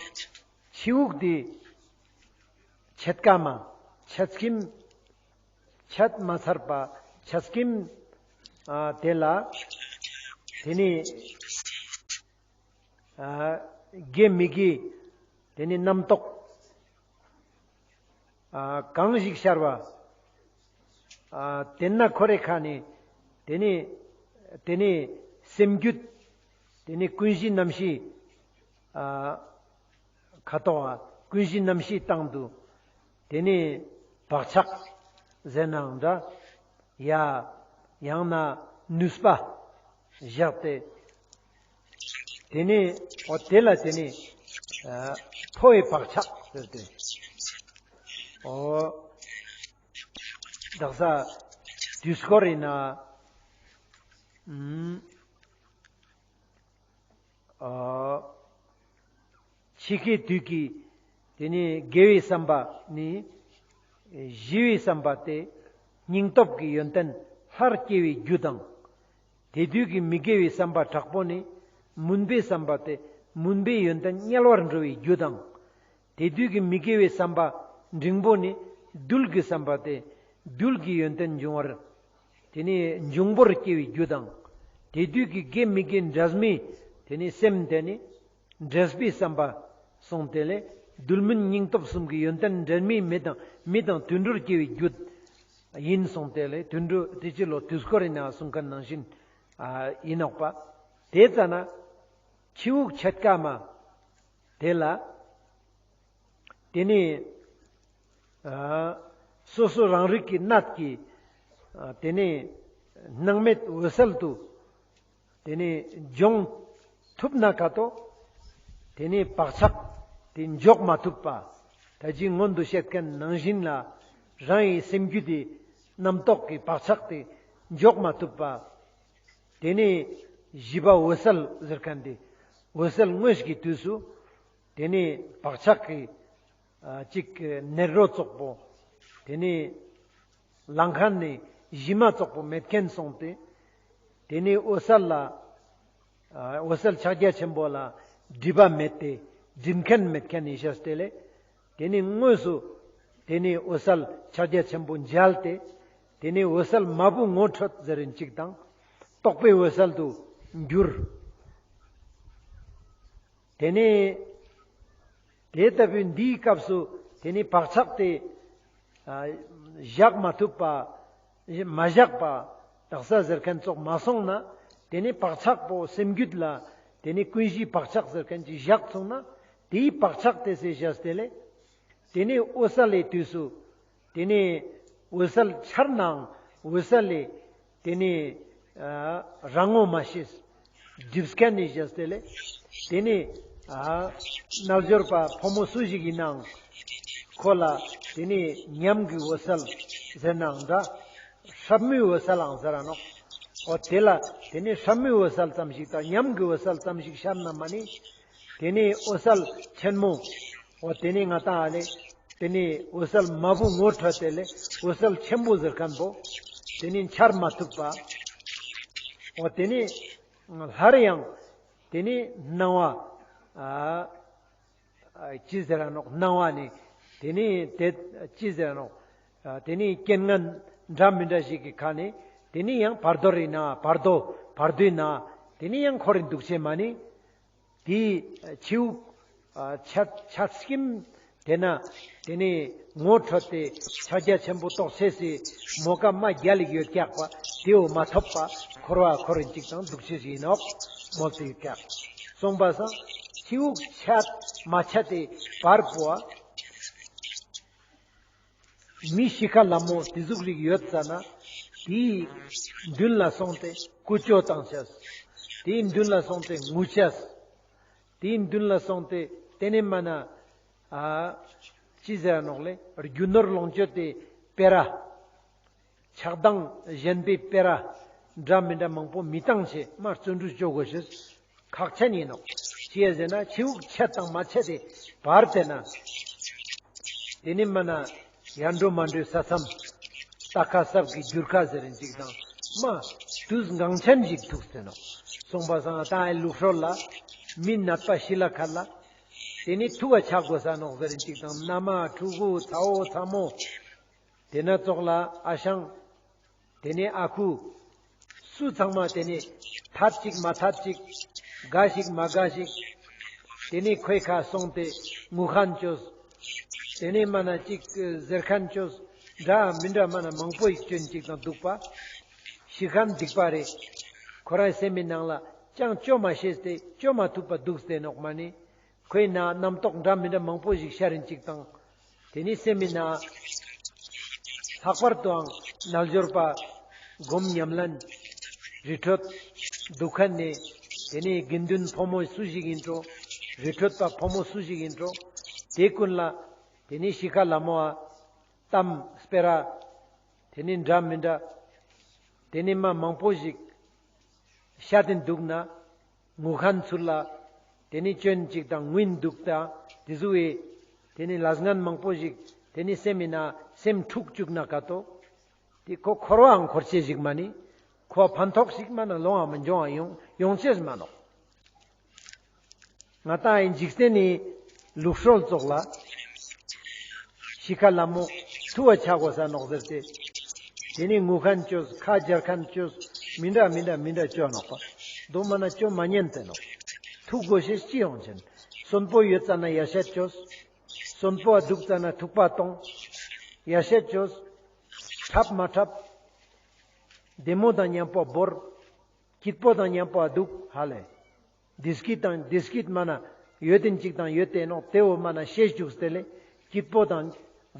ཕྱི་དབུགས་དེ་ཆད་ཀ་མ་ཆད་སྐྱིམ་ཆད་མ་ཚར་པ་ཆད་སྐྱིམ་ཨ་དེ་ལ་དེ་ནི་ཨ་དགེ་མི་དགེ་དེ་ནི་རྣམ་རྟོག་ཨ་གང་ཞིག་ཤར་བ་ཨ་དེ་ན་ཁོ་རེ་ཁ་ནི་དེ་ནི་དེ་ནི་སེམས་རྒྱུད་དེ་ནི་ཀུན་གཞི་རྣམ་ཤེས་ཨ་ཁ་དོག་ཨ་ཀུན་གཞི་རྣམ་ཤེས་སྟེང་དུ་དེ་ནི་བག་ཆགས་ཟེར་ནའང་འདྲ། ཡ་ཡང་ན་ནུས་པ་བཞག་སྟེ། དེ་ནི་འོ་དེ་ལ་དེ་ནི་ཨ་ཕོ་བའི་བག་ཆགས་ཟེར་ཏེ། འོ་དག་ས་དུས་འཁོར་ཡིན་ན་ཨ་འཆི་ཁའི་དུས་ཀྱི་དེ་ནི་དགེ་བའི་བསམ་པ་ནི་ཞི་བའི་བསམ་པ་སྟེ་སྙིང་སྟོབས་ཀྱི་ཡོན་ཏན་ལྷར་སྐྱེ་བའི་རྒྱུ་དང་། དེ་དུས་ཀྱི་མི་དགེ་བའི་བསམ་པ་དྲག་པོ་ནི་མུན་པའི་བསམ་པ་སྟེ་མུན་པའི་ཡོན་ཏན་དམྱལ་བར་འགྲོ་བའི་རྒྱུ་དང་། དེ་དུས་ཀྱི་མི་དགེ་བའི་བསམ་པ་འབྲིང་པོ་ནི་རྡུལ་གྱི་བསམ་པ་སྟེ་རྡུལ་གྱི་ཡོན་ཏན་འབྱུང་བར་དེ་ནི་འབྱུང་པོར་སྐྱེ་བའི་རྒྱུ་དང་། དེ་དུས་ཀྱི་དགེ་མི་དགེ་འབྲས་མི་དེ་ནི་སེམས་དེ་ནི་འབྲས་པའི་བསམ་པ་སོང་སྟེ་ལས་རྡུལ་མུན་སྙིང་སྟོབས་གསུམ་གྱི་ཡོན་ཏན་འབྲས་མི་མི་དང་མི་དང་དུད་འགྲོར་སྐྱེ་བའི་རྒྱུ་ཡིན་སོང་སྟེ་ལས་དུད་འགྲོ་དེ་ཅི་ལོ་དུས་འཁོར་ཡིན་ན་གསུང་མཁན་ནང་བཞིན་ཨ་ཡིན་ནོག་པ། དེ་ཙ་ན་ཕྱི་དབུགས་ཆད་ཀ་མ་དེ་ལ་དེ་ནི་ཨ་སོ་སོ་རང་རིག་གི་གནད་ཀྱིས་ཨ་དེ་ནི་སྣང་མེད་འོད་གསལ་དུ་དེ་ནི་འབྱོངས་ཐུབ་ན་ཀ་ཏོ། དེ་ནི་བག་ཆགས་དེ་འཇོག་མ་ཐུབ་པ། ད་ཅི་སྔོན་དུ་བཤད་མཁན་ནང་བཞིན་ལ་རང་གི་སེམས་རྒྱུད་དེ་རྣམ་རྟོག་གི་བག་ཆགས་དེ་འཇོག་མ་ཐུབ་པ། དེ་ནི་ཞི་བ་འོད་གསལ་ཟེར་མཁན་དེ་འོད་གསལ་དངོས་ཀྱི་དུས་སུ་དེ་ནི་བག་ཆགས་ཀྱི་ཨ་ཅིག་ནད་རོ་ཙོག་པོ་དེ་ནི་ལང་མཁན་ནི་གཞི་མ་ཙོག་པོ་མེད་མཁན་སོང་སྟེ། དེ་ནི་འོད་གསལ་ལ་ཨ་འོད་གསལ་ཕྱག་རྒྱ་ཆེན་པོ་ལ་སྒྲིབ་པ་མེད་དེ་ འཛིན་མཁན་མེད་མཁན་ནི་ཞེས་ཏེ་ལེ། ཏེ་ནེ་དངོས་སུ་ཏེ་ནེ་འོད་གསལ་ཕྱག་རྒྱ་ཆེན་པོ་མཇལ་ཏེ། ཏེ་ནེ་འོད་གསལ་མ་བུ་ངོ་འཕྲོད་ཟེར་རིན་ཅིག་དང་། རྟོགས་པའི་འོད་གསལ་དུ་འགྱུར། ཏེ་ནེ་ཏེ་ལྟ་བུའི་འདིའི་སྐབས་སུ་ཏེ་ནེ་བག་ཆགས་ཏེ་ཨ་བཞག་མ་ཐུབ་པ། མ་བཞག་པ། དག་ས་ཟེར་མཁན་ཙོགས་མ་སོང་ན། ཏེ་ནེ་བག་ཆགས་པོ་སེམས་རྒྱུད་ལ་ཏེ་ནེ་ཀུན་གཞིའི་བག་ཆགས་ཟེར་མཁན་ཅིག་བཞག་སོང་ན། ཏེའི་བག་ཆགས་ཏེ་སེ་བཞག་སྟེ་ལེ། ཏེ་ནེ་འོད་གསལ་ལེ་དུས་སུ། ཏེ་ནེ་འོད་གསལ་འཆར་ནའང་འོད་གསལ་ལེ། ཏེ་ནེ་ཨ་རང་ངོ་མ་ཤེས། སྒྲིབ་སྐྱོན་ནི་བཞག་སྟེ་ལེ། ཏེ་ནེ་ཨ་རྣལ་འབྱོར་པ་ཕོ་མོ་སུ་ཞིག་ཡིན་ནའང་ཁོ་ལ་ཏེ་ནེ་ཉམས་ཀྱི་འོད་གསལ་ཟེར་ནའང་འདྲ། སྲབ་མོའི་འོད་གསལ་ལའང་ཟེར་ར་ནོག། འོ་ཏེ་ལ་ཏེ་ནེ་སྲབ་མོའི་འོད་གསལ་ཙམ་ཞིག་དང་ཉམས་ཀྱི་འོད་གསལ་ཙམ་ཞིག་ཤར་ན་མ་ནི། ཏེ་ནེ་འོད་གསལ་ཆེན་མོ། འོ་ཏེ་ནེ་ང་ཏང་ཨ་ལེ། ཏེ་ནེ་འོད་གསལ་མ་བུ་ངོ་འཕྲོད་དེ་ལེ། འོད་གསལ་ཆེན་པོ་ཟེར་མཁན་པོ། ཏེ་ནེ་འཆར་མ་ཐུབ་པ། འོ་ཏེ་ནེ་སླར་ཡང་ཏེ་ནེ་སྣང་བ། ཨ་ཨ་ཅི་ཟེར་ར་ནོག། སྣང་བ་ནི་ཏེ་ནེ་ཏེ་ཅི་ཟེར་ར་ནོག། ཨ་ཏེ་ནེ་རྐྱེན་ངན་འདྲ་མི་འདྲ་ཞིག་གི་ཁ་ནེ་ཏེ་ནེ་ཡང་བར་དོ་རི་ན་བར་དོ་བར་དོའི་ན་ཏེ་ནེ་ཡང་འཁོར་རིན་འདུག་ཅེས་མ་ནི། དེའི་ཕྱི་དབུགས་ཆད་ཆད་སྐྱིམ་དེ་ན་དེ་ནས་ངོ་འཕྲོད་དེ་ཕྱག་རྒྱ་ཆེན་པོ་རྟོགས་ཅེས་སི་མོ་ཀ་མ་རྒྱལ་ལ་ཡོད་ཀྱག་པ་དེའོ་མ་ཐོབ་པ་འཁོར་བ་འཁོར་རིན་ཅིག་དང་འདུག་ཅེས་ཡིན་ནོག་མོལ་ཏེ་ཡོད་ཀྱག། སོང་པ་སང་ཕྱི་དབུགས་ཆད་མ་ཆད་དེ་བར་པོ་མི་ཤི་ཁ་ལ་མོ་དེ་ཟུག་རིགས་ཡོད་ཙ་ན། དེའི་མདུན་ལ་སོང་སྟེ་ཀུ་ཅོ་བཏང་ཅེས། དེའི་མདུན་ལ་སོང་སྟེ་ངུ་ཅེས། དེའི་མདུན་ལ་སོང་སྟེ་དེ་ནས་མ་ན། ཨ་ཅི་ཟེར་ནོག་ལེ། རྒྱུ་ནོར་ལོངས་སྤྱོད་དེ་སྤེ་ར། ཆགས་སྡང་གཞན་པའི་སྤེ་ར། འདྲ་མི་འདྲ་མང་པོ་མི་བཏང་ཅེས་མ་བརྩོན་འགྲུས་ཅོ་དགོས་ཤེས། ཁག་ཆེན་ཡིན་ནོག། ཅི་ཡ་ཟེར་ན་ཕྱི་དབུགས་ཆད་དང་མ་ཆད་དེ་བར་དེ་ན། དེ་ནི་མ་ན་ཡར་འགྲོ་མར་འགྲོའི་ས་མཚམས། རྟ་ཁ་སྲབ་ཀྱི་རྒྱུར་ཁ་ཟེར་རིན་ཅིག་དང་མ། དུས་འགངས་ཆེན་ཞིག་ཐུག་སྟེ་ནོག། སོང་པ་སང་ད་ཨེ་ལུགས་སྲོལ་ལ་མི་ནད་པ་ཤི་ལ་ཁ་ལ། དེ་ནི་ཐུག་ག་ཆགས་དགོས་ས་ནོག་ཟེར་རིན་ཅིག་དང་མནའ་མ་ཕྲུ་གུ་ཚ་བོ་ཚ་མོ། དེ་ན་ཙོགས་ལ་ཨ་ཞང་། དེ་ནས་ཨ་ཁུ། སུ་ཚང་མ་དེ་ནས་ཐད་ཅིག་མ་ཐད་ཅིག། དགའ་ཞིག་མ་དགའ་ཞིག། དེ་ནས་ཁོའི་ཁ་སོང་སྟེ་ངུ་ཁན་ཅོས། དེ་ནས་མ་ན་ཅིག་ཟེར་ཁན་ཅོས། འདྲ་མི་འདྲ་མ་ན་མང་པོ་ཞིག་ཅོ་ཨིན་ཅིག་དང་འདུག་པ། ཤི་ཁན་སྡིག་པ་རེད། ཁོ་རའི་སེམས་མི་ནང་ལ་ཅང་ཅོ་མ་ཤེས་ཏེ་ཅོ་མ་ཐུབ་པ་འདུག་སྟེ་ནོག་མ་ནི། ཁོའི་ནང་རྣམ་རྟོག་འདྲ་མི་འདྲ་མང་པོ་ཞིག་ཤར་རིན་ཅིག་དང་། དེ་ནི་སེམས་མི་ནང་། ལྷག་པར་དུའང་རྣལ་འབྱོར་པ། སྒོམ་ཉམས་ལེན། རི་ཁྲོད། འདུག་ཁན་ནི། དེ་ནི་དགེ་འདུན་ཕོ་མོ་སུ་ཞིག་ཡིན་འགྲོ། རི་ཁྲོད་པ་ཕོ་མོ་སུ་ཞིག་ཡིན་འགྲོ། དེ་ཀུན་ལ། དེ་ནི་ཤི་ཁ་ལ་མོ་ཨ། གཏམ་སྤེ་ར། དེ་ནི་འདྲ་མི་འདྲ། དེ་ནི་མ་མང་པོ་ཞིག་ཤད་དེ་འདུག་ན། ངུ་ཁན་ཚུར་ལ། དེ་ནི་ཅོ་ཨིན་ཅིག་དང་ངུ་ཨིན་འདུག་དང་། དེ་ཟུག་བའི། དེ་ནི་ལས་ངན་མང་པོ་ཞིག་དེ་ནི་སེམས་མི་ནང་སེམས་འཁྲུག་བཅུག་ན་ཀ་ཏོ། དེ་ཁོ་འཁོར་བའང་འཁོར་ཅེས་ཞིག་མ་ནི། ཁོ་ཕན་ཐོགས་ཤིག་མ་ན་ལོང་བ་མ་འབྱུང་བ་ཡོང་ཡོང་ཅེས་མ་ནོག། ང་ཏང་ཨེ་འཇིག་རྟེན་ནི་ལུགས་སྲོལ་ཙོགས་ལ། ཤི་ཁ་ལ་མོ་ཐུག་པ་ཆ་དགོས་ས་ནོག་ཟེར་ཏེ། དེ་ནི་ངུ་ཁན་ཅོས་ཁ་འབྱར་ཁན་ཅོས་མི་འདྲ་མི་འདྲ་མི་འདྲ་ཅོ་ནོག་པ། དོ་མ་ན་ཅོ་མ་ཉན་ཏེ་ནོག། ཐུག་དགོས་ཤེས་ཅི་ཡོང་ཅན། གསོན་པོ་ཡོད་ཙ་ན་ཡར་ཤད་ཅོས། གསོན་པོ་འདུག་ཙ་ན་ཐུག་པ་གཏོང་། ཡར་ཤད་ཅོས། འཁྲབ་མ་འཁྲབ། བདེ་མོ་དང་མཉམ་པོ་བོར། སྐྱིད་པོ་དང་མཉམ་པོ་འདུག་ཧ་ལེ། བདེ་སྐྱིད་དང་བདེ་སྐྱིད་མ་ན་ཡོད་དེ་ཅིག་དང་ཡོད་དེ་ནོག་དེའོ་མ་ན་ཤེས་བཅུག་སྟེ་ལེ། སྐྱིད་པོ་དང་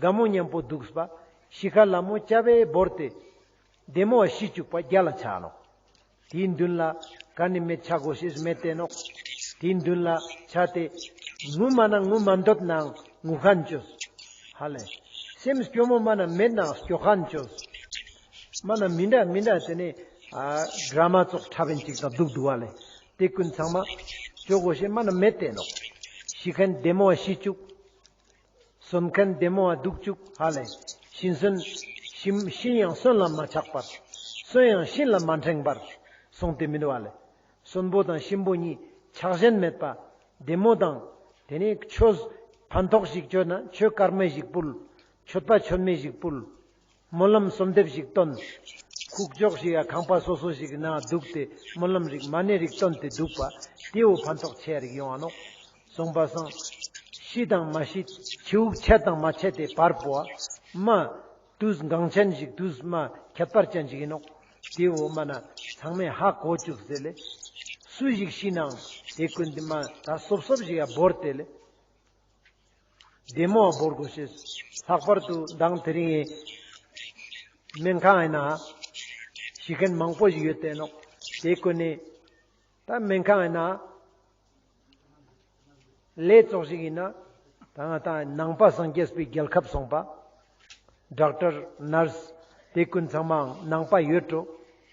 དགའ་མོ་མཉམ་པོ་འདུག་པ། ཤི་ཁ་ལ་མོ་ཅ་བའི་བོར་ཏེ། བདེ་མོ་བ་ཤི་བཅུག་པ་རྒྱལ་ལ་ཆ་ནོག། དེའི་མདུན་ལ་ག་ནི་མེད་ཆ་དགོས་ཤེས་མེད་དེ་ནོག། དེའི་མདུན་ལ་ཆ་སྟེ། ངུ་མ་ན་ངུ་མ་འདོད་ནའང་ངུ་ཁན་ཅོས། ཧ་ལེ། སེམས་སྐྱོ་མོ་མ་ན་མེད་ནའང་སྐྱོ་ཁན་ཅོས། མ་ན་མི་འདྲ་མི་འདྲ་དེ་ནི་ཨ་ཌྲ་མ་ཙོགས་འཁྲབ་ཨིན་ཅིག་དང་འདུག་འདུག་པ་ལེ། དེ་ཀུན་ཚང་མ་ཅོ་དགོས་ཤེས་མ་ན་མེད་དེ་ནོག། ཤི་ཁན་བདེ་མོ་བ་ཤི་བཅུག། གསོན་ཁན་བདེ་མོ་བ་འདུག་བཅུག་ཧ་ལེ། ཤིན་གསོན། ཤིན་ཤིན་ཡང་གསོན་ལ་མ་ཆགས་པར། གསོན་ཡང་ཤིན་ལ་མ་འཕྲེང་བར། སོང་སྟེ་མི་འདུག་པ་ལེ། གསོན་པོ་དང་གཤིན་པོ་གཉིས་ཆགས་ཞེན་མེད་པ། བདེ་མོ་དང་ དེ་ནས་ཆོས་ཕན་ཐོགས་ཤིག་བཅོས་ན་ཆོས་དཀར་མེ་ཞིག་ཕུལ། མཆོད་པ་མཆོད་མེ་ཞིག་ཕུལ། སྨོན་ལམ་གསོལ་འདེབས་ཤིག་བཏོན། ཁུག་ཀྱོག་ཞིག་ཡ་ཁང་པ་སོ་སོ་ཞིག་ན་འདུག་སྟེ་སྨོན་ལམ་རིགས་མ་ཎི་རིགས་བཏོན་ཏེ་འདུག་པ། དེའོ་ཕན་ཐོགས་ཆེ་རིགས་ཡོང་ང་ནོག། སོང་པ་སང་ཤི་དང་མ་ཤི་ཁྱེའུ་ཆད་དང་མ་ཆད་དེ་བར་པོ་མ་དུས་འགངས་ཅན་ཞིག་དུས་མ་ཁྱད་པར་ཅན་ཞིག་ཡིན་ནོག། དེའོ་མ་ན་ཚང་མས་ཧ་གོ་བཅུག་ཟེར་ལེ། སུ་ཞིག་ཤི་ནའང་དེ་ཀུན་དེ་མ་ད་སོབ་སོབ་ཞིག་ཡ་བོར་ཏེ་ལེ། བདེ་མོ་བོར་དགོས་ཤེས། ལྷག་པར་དུ་མདང་དེ་རིང་ངི་སྨན་ཁང་ཡིན་ན་ཤི་མཁན་མང་པོ་ཞིག་ཡོད་དེ་ནོག། དེ་ཀུན་ནི་ད་སྨན་ཁང་ཡིན་ན་ལས་ཙོགས་ཤིག་ཡིན་ན་ད་ང་ད་ནང་པ་སངས་རྒྱས་པའི་རྒྱལ་ཁབ་སོང་པ། ཌོག་ཊར་ནར་སི་དེ་ཀུན་ཚང་མའང་ནང་པ་ཡོད་འགྲོ།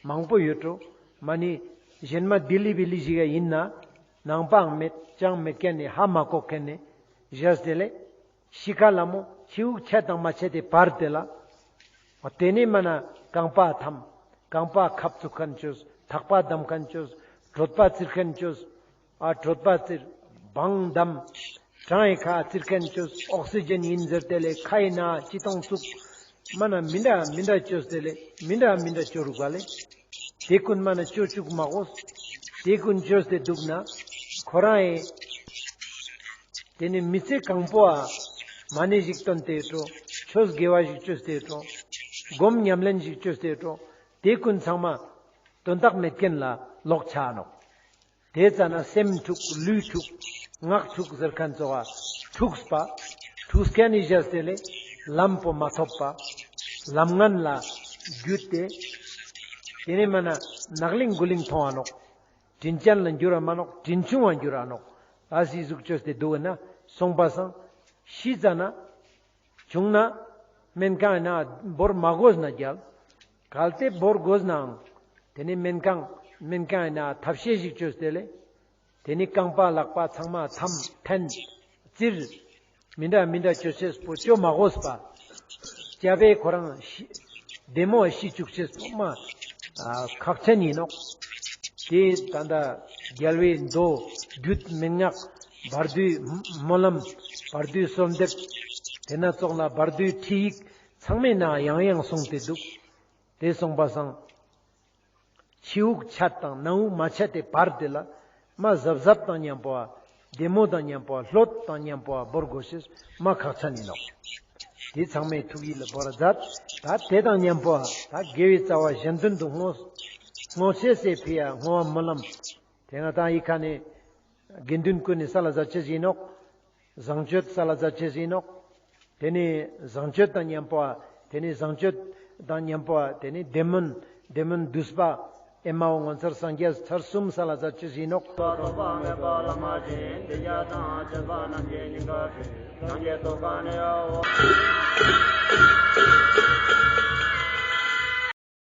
མང་པོ་ཡོད་འགྲོ། མ་ནི་གཞན་མ་ལྡི་ལི་བི་ལི་ཞིག་ཡིན་ན་ནང་པའང་མེད་ཅང་མེད་མཁན་ནི་ཧ་མ་གོ་མཁན་ནི་བཞག་སྟེ་ལེ། ཤི་ཁ་ལ་མོ་ཁྱེའུ་ཆད་དང་མ་ཆད་དེ་བར་དེ་ལ། དེ་ནས་མ་ན་རྐང་པ་འཐམ། རྐང་པ་ཁབ་བཙུགས་མཁན་བཅོས། ཐག་པ་བསྡམ་མཁན་བཅོས། གྲོད་པ་བཙིར་མཁན་བཅོས། ཨ་གྲོད་པ་བཙིར། བང་བསྡམ། བྲང་ཡི་ཁ་བཙིར་མཁན་བཅོས། ཨོག་སི་ཇན་ཡིན་ཟེར་ཏེ་ལེ་ཁ་ཡི་ན་ཅི་ཏོང་བཙུགས། མ་ན་མི་འདྲ་མི་འདྲ་བཅོས་ཏེ་ལེ་མི་འདྲ་མི་འདྲ་བཅོ་རུག་པ་ལེ། དེ་ཀུན་མ་ན་བཅོ་བཅུག་མ་དགོས། དེ་ཀུན་བཅོས་ཏེ་འདུག་ན་ཁོ་རང་ཡི་དེ་ནི་མི་ཚེ་གང་པོ་ཨ་མ་ཎི་ཞིག་བཏོན་ཏེ་འགྲོ། ཆོས་དགེ་བ་ཞིག་བཅོས་ཏེ་འགྲོ། སྒོམ་ཉམས་ལེན་ཞིག་བཅོས་ཏེ་འགྲོ། དེ་ཀུན་ཚང་མ་དོན་དག་མེད་མཁན་ལ་ལོག་ཆ་ནོག། དེ་ཙ་ན་སེམས་འཁྲུགས་ལུས་འཁྲུགས་ངག་འཁྲུགས་ཟེར་མཁན་ཙོགས་འཁྲུགས་པ། འཁྲུགས་མཁན་ནི་བཞག་སྟེ་ལེ་ལམ་པོ་མ་ཐོབ་པ། ལམ་ངན་ལ་བརྒྱུད་དེ། དེ་ནས་མ་ན་ནག་ལིང་དགུ་ལིང་མཐོང་བ་ནོག། དྲིན་ཅན་ལ་འགྱུར་བ་མ་ནོག། དྲིན་ཆུང་བ་འགྱུར་བ་ནོག། ཨ་སི་ཟུག་བཅོས་ཏེ་འདུག་ན་སོང་པ་སང་ཤི་ཙ་ན། བྱུང་ན་སྨན་ཁང་ཡིན་ན་བོར་མ་དགོས་ན་རྒྱལ། གལ་ཏེ་བོར་དགོས་ནའང་དེ་ནི་སྨན་ཁང་སྨན་ཁང་ཡིན་ན་ཐབས་ཤེས་ཤིག་བཅོས་ཏེ་ལེ། དེ་ནི་རྐང་པ་ལག་པ་ཚང་མ་འཐམ་འཐེན་བཙིར། མི་འདྲ་མི་འདྲ་བཅོ་ཤེས་པོ་བཅོ་མ་དགོས་པ། སྐྱ་བོའི་ཁོ་རང་ཤི་བདེ་མོ་ཤི་བཅུག་ཤེས་པོ་མ་ཨ་ཁག་ཆེན་ཡིན་ནོག། དེ་ད་ལྟ་རྒྱལ་བའི་མདོ་རྒྱུད་མན་ངག་བར་དོའི་སྨོན་ལམ་བར་དོའི་གསོལ་འདེབས། དེ་ན་ཙོགས་ལ་བར་དོའི་ཁྲིད་ཡིག་ཚང་མའི་ནང་ཡང་ཡང་གསུངས་ཏེ་འདུག། དེ་སོང་པ་སང་། ཁྱེའུ་ཆད་དང་ནའུ་མ་ཆད་དེ་བར་དེ་ལ་མ་གཟབ་གཟབ་དང་མཉམ་པོ་བ། བདེ་མོ་དང་མཉམ་པོ་བ། ལྷོད་དང་མཉམ་པོ་བ་བོར་དགོས་ཤེས་མ་ཁག་ཆེན་ཡིན་ནོག། དེ་ཚང་མའི་ཐུགས་ཡིད་ལ་བོར་མཛད། ད་དེ་དང་མཉམ་པོ་བ་ད་དགེ་བའི་རྩ་བ་གཞན་དོན་དུ་བསྔོ། བསྔོ་ཤེས་སི་ཕི་ཡ་བསྔོ་བ་སྨོན་ལམ། དེ་ང་དང་ཡི་ཁ་ནས་དགེ་འདུན་ཀུན་ནི་ས་ལ་ཛ་ཆེས་ཡིན་ནོག། བཟང་སྤྱོད་ས་ལ་ཛ་ཆེས་ཡིན་ནོག། དེ་ནི་བཟང་སྤྱོད་དང་མཉམ་པོ་བ། དེ་ནི་བཟང་སྤྱོད་དང་མཉམ་པོ་བ། དེ་ནི་བདེ་སྨོན། བདེ་སྨོན་བསྡུས་པ། ཨེ་མའོ་ངོ་མཚར་སངས་རྒྱས་ཚར་གསུམ་ས་ལ་ཛ་ཆེས་ཡིན་ནོག།